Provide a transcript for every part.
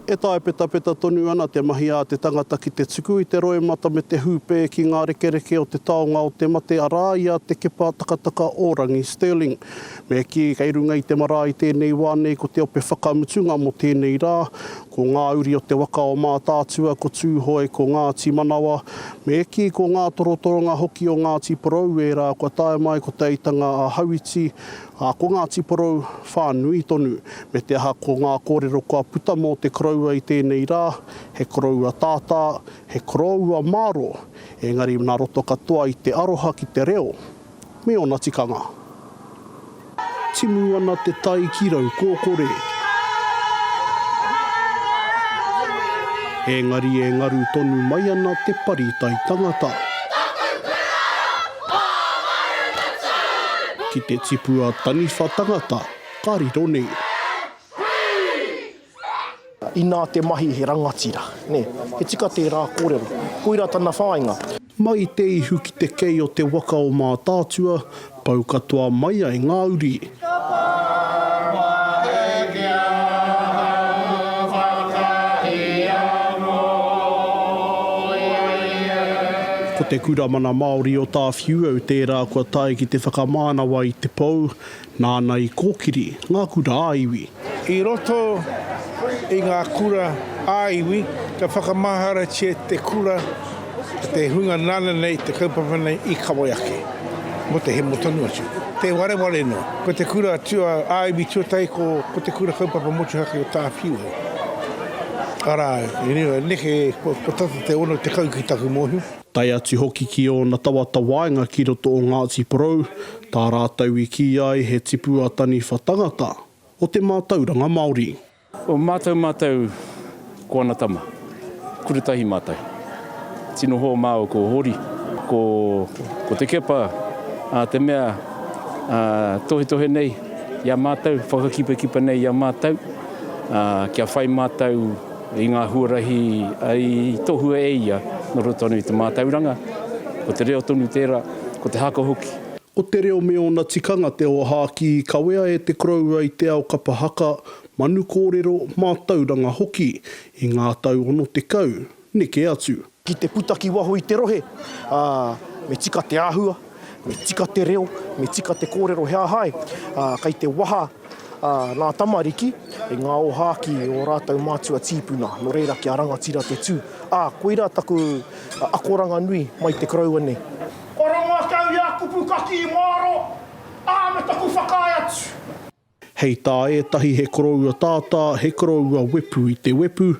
E taepetapeta tonu ana te mahi a te tangata ki te tuku i te roimata me te hūpē ki ngā rekereke o te taonga o te mate arā i a Te Kepa Takataka o Rangi Stirling. Me kī, kei runga i te marae i tēnei wā nei ko te ope whakamutunga mō tēnei rā, ko ngā uri o te waka o Mātaatua, ko Tūhoe, ko Ngāti Manawa, me kī, ko ngā torotoronga hoki o Ngāti Porou ērā kua tae mai ko Te Aitanga a Hauiti, Ā, ko Ngāti Porou whānui tonu, me te aha ko ngā kōrero kua puta mō te koroua i tēnei rā, he koroua tātā, he koroua mārō, engari nā roto katoa i te aroha ki te reo me ōna tikanga. Timu ana te tai ki Raukōkore. Engari e ngaru tonu mai ana te pari tai tangata. Ki te tipua taniwha tangata, ka riro nei. Inā te mahi he rangatira, nē. He tika tērā kōrero. Koirā tana whāinga. Mai te ihu ki te kei o te waka o Mātaatua, pau katoa mai ai ngā uri. Ko te Kura Mana Māori o Tāwhiuau tērā kua tae ki te whakamānawa i te pou, nāna i kōkiri ngā kura ā-iwi. I roto i ngā kura ā-iwi, ka whakamaharatia te kura te hunga nāna nei te kaupapa nei i kawe ake, mō te hemo tonu atu. Tē wareware noa, ko te kura tua, ā-iwi tuatahi ko, ko te kura kaupapa motuhake o Tāwhiuau. Arā, neke, kua tata te 60 ki taku mōhio. Tae atu hoki ki ōna tawatawaenga ki roto o Ngāti Porou, tā rātou i kī ai he tipua taniwha tangata o te mātauranga Māori. O mātou mātou ko ana tama. Kuratahi mātou. Tino hoa māua ko Hori, ko, ko Te Kepa, a te mea a, tohetohe nei i a mātou, whakakipakipa nei i a mātou, a, kia whai mātou i ngā huarahi i tohua e ia nō roto tonu i te mātauranga, ko te reo tonu tērā, ko te haka hoki. Ko te reo me ōna tikanga te ōhākī i kawea e te koroua i te ao kapa haka, manu kōrero, mātauranga hoki, i ngā tau 60, neke atu. Ki te puta ki waho i te rohe, ā, me tika te āhua, me tika te reo, me tika te kōrero he aha ai, ā, kei te waha, ā, ngā tamariki i ngā ōhākī o ō rātou mātua tīpuna, nō reira kia rangatira te tū. Ā, koirā taku akoranga nui mai te koroua nei. Kua rongo ake au i ā kupu kakī mārō, ā, me taku whakaae atu. Hei tā ētahi he koroua tātā, he koroua wepu i te wepu,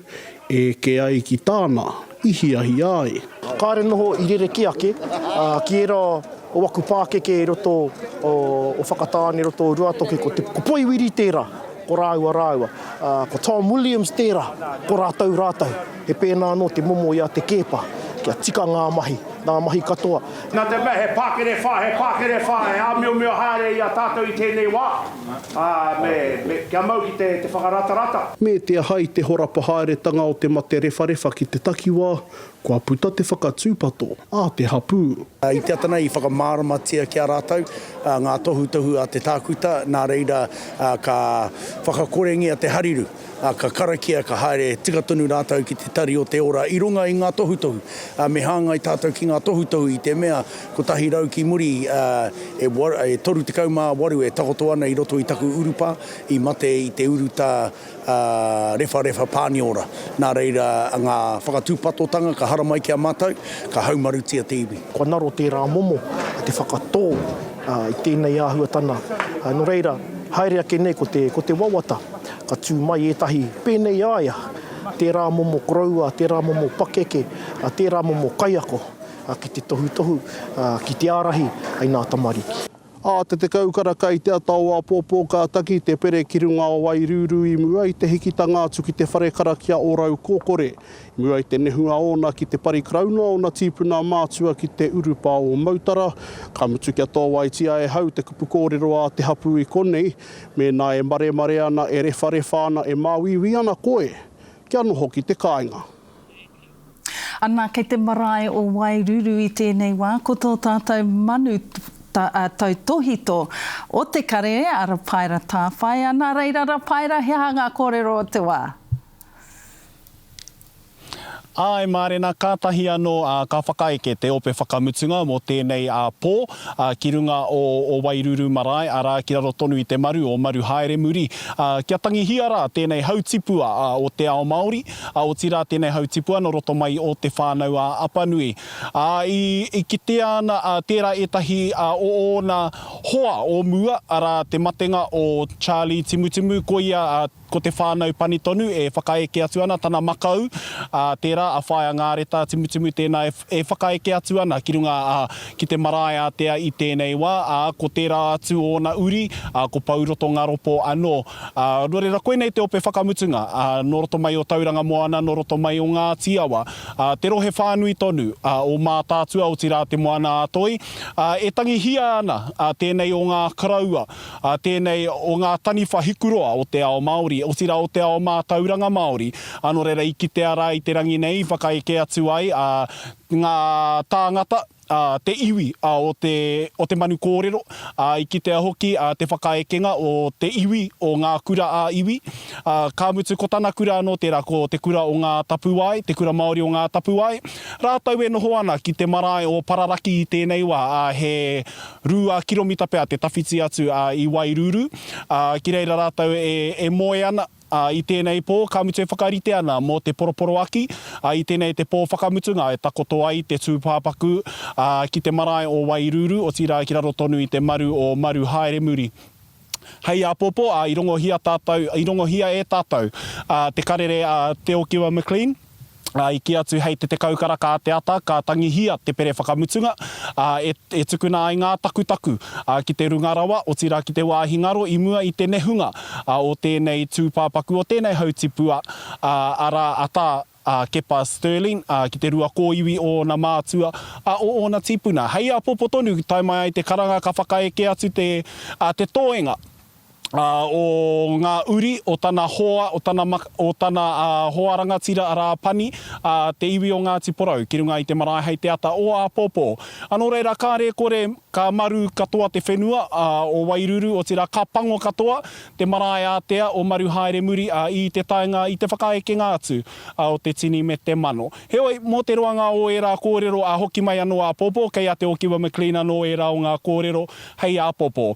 e eke ai ki tāna i hiahia ai. Kāre noho i rerekē ake ki ērā o aku pākeke i roto o Whakatāne, i roto o Ruatoki, ko te, ko Poiwiri tērā, ko rāua rāua, ko Tom Williams tērā, ko rātou rātou. He pēnā anō te momo i a Te Keepa, kia tika ngā mahi, ngā mahi katoa. Nā te mea he pākerewhā, he pākerewhā e āmiomio haere i a tātou i tēnei wā, ā, me, me, kia mau ki te, te whakaratarata. Me te aha i te horapa haeretanga o te mate rewharewha ki te takiwā, kua puta te whakatūpato a te hapū. I te ata nei i whakamāramatia ki a rātou ngā tohutohu a te tākuta, nā reira ka whakakorengia te hariru. Ā, ka karakia, ka haere tika tonu rātou ki te tari o te ora i runga i ngā tohutohu. Ā, me hāngai tātou ki ngā tohutohu i te mea 100 ki muri, ā, e, e 38 e takoto ana i roto i taku urupā, i mate i te urutā, ā, rewharewha Pāniora. Nā reira, ngā whakatūpatotanga ka haramai ki a mātou, ka haumarutia te iwi. Kua ngaro tērā momo te whakatō i tēnei āhuatana. Nō reira, haere ake nei ko te, ko te wawata. Ka tū mai ētahi pēnei i a ia, tērā momo koroua, tērā momo pakeke, tērā momo kaiako ki te tohutohu, ki te ārahi i ngā tamariki. Ā te 10 karaka i te ata o āpōpō ka taki te pere ki runga o Wairūrū i mua i te hikitanga atu ki te whare karakia o Raukōkore, i mua i te nehunga ōna ki te pari karauna ōna tīpuna mātua ki te urupā o Mautara, ka mutu kia tōwaitia e hau te kupu kōrero a te hapū i konei, Mēnā e maremare ana, e rewharewha ana, e māuiui ana koe, kia noho ki te kāinga. Ana, kei te marae o Wairuru i tēnei wā, ko tō tātou manu tautōhito o te karere a Rapaera Tāwhai. Nā reira, Rapaera, he aha ngā kōrero o te wā? Āe mārena, kātahi anō ka whakaeke te ope whakamutunga mō tēnei pō ki runga o Wairuru marae, arā, ki raro tonu i te maru o Maruhaeremuri, kia tangihia rā tēnei hautipua o te ao Māori, otirā tēnei hautipua nō roto mai o Te Whānau-a-Apanui. Ā, i kitea ana tērā ētahi o ōna hoa o mua, arā, te matenga o Charlie Timutimu, koia Ko te whānau pani tonu e whakaeke atu ana tana makau, ā, tērā a Whaea Ngāreta Timutimu tēnā e whakaeke atu ana ki runga ki te marae ātea i tēnei wā, ā, ko tērā atu ōna uri, ā, ko Pouroto Ngaropo anō. Ā, nō reira koinei te ope whakamutunga, ā, nō roto mai o Tauranga Moana, nō roto mai o Ngāti Awa, ā, te rohe whānui tonu, ā, o Mātaatua, otirā Te Moana-a-Toi, ā, e tangihia ana, ā, tēnei o ngā koroua. Ā, tēnei o ngā taniwha hikuroa o te ao Māori, otirā o te ao mātauranga Māori. Ā, nō reira i kitea rā i te rangi nei i whakaeke atu ai, ā, ngā tāngata, ā, te iwi, ā, o te, o te manu kōrero, ā, i kitea hoki, ā, te whakaekenga o te iwi o ngā kura ā-iwi, ā, ka mutu ko tana kura anō tērā, ko Te Kura o Ngā Tapuwae, Te Kura Māori o Ngā Tapuwae. Rātou e noho ana ki te marae o Pararaki i tēnei wā, ā, he. Rua kiromita pea te tawhiti atu i Wairuru, ā, ki reira rātou e moe ana, ā, i tēnei pō, ka mutu e whakarite ana mō te poroporoaki, ā, i tēnei te pō whakamutunga e takoto ai te tūpāpaku, ā, ki te marae o Wairuru, otirā ki raro tonu i te maru o Maruhaeremuri. Hei āpōpō, ā, i rongohia tātou, i rongohia e tātou, ā, te karere a Te Okiwa McLean, ā, i kī atu hei te 10 karaka a te ata ka tangihia te pere whakamutunga, ā, e, e tukuna ai ngā takutaku, ā, ki te runga rawa, otirā ki te wāhi ngaro i mua i te nehunga, ā, o tēnei tūpāpaku, o tēnei hautipua, ā, arā, a tā, a Kepa Stirling, ā, ki te rua kōiwi o ōna mātua, ā, o ōna tīpuna. Hei āpōpō tonu, tae mai ai te karanga ka whakaeke atu te, ā, te toenga, ā, o ngā uri o tana hoa, o tana, o tana, ā, hoa rangatira arā Pani, ā, te iwi o Ngāti Porou, ki runga i te marae hei te ata o āpōpō. Ā, nō reira, kāre e kore, ka maru katoa te whenua, ā, o Wairuru, otirā, ka pango katoa, te marae ātea o Maruhaeremuri, ā, i te taenga, i te whakaekenga atu, ā, o te tini me te mano. Heoi, mō te roanga o ērā kōrero, ā, hoki mai anō āpōpō, kei a Te Okiwa McLean anō ērā o ngā kōrero hei āpōpō.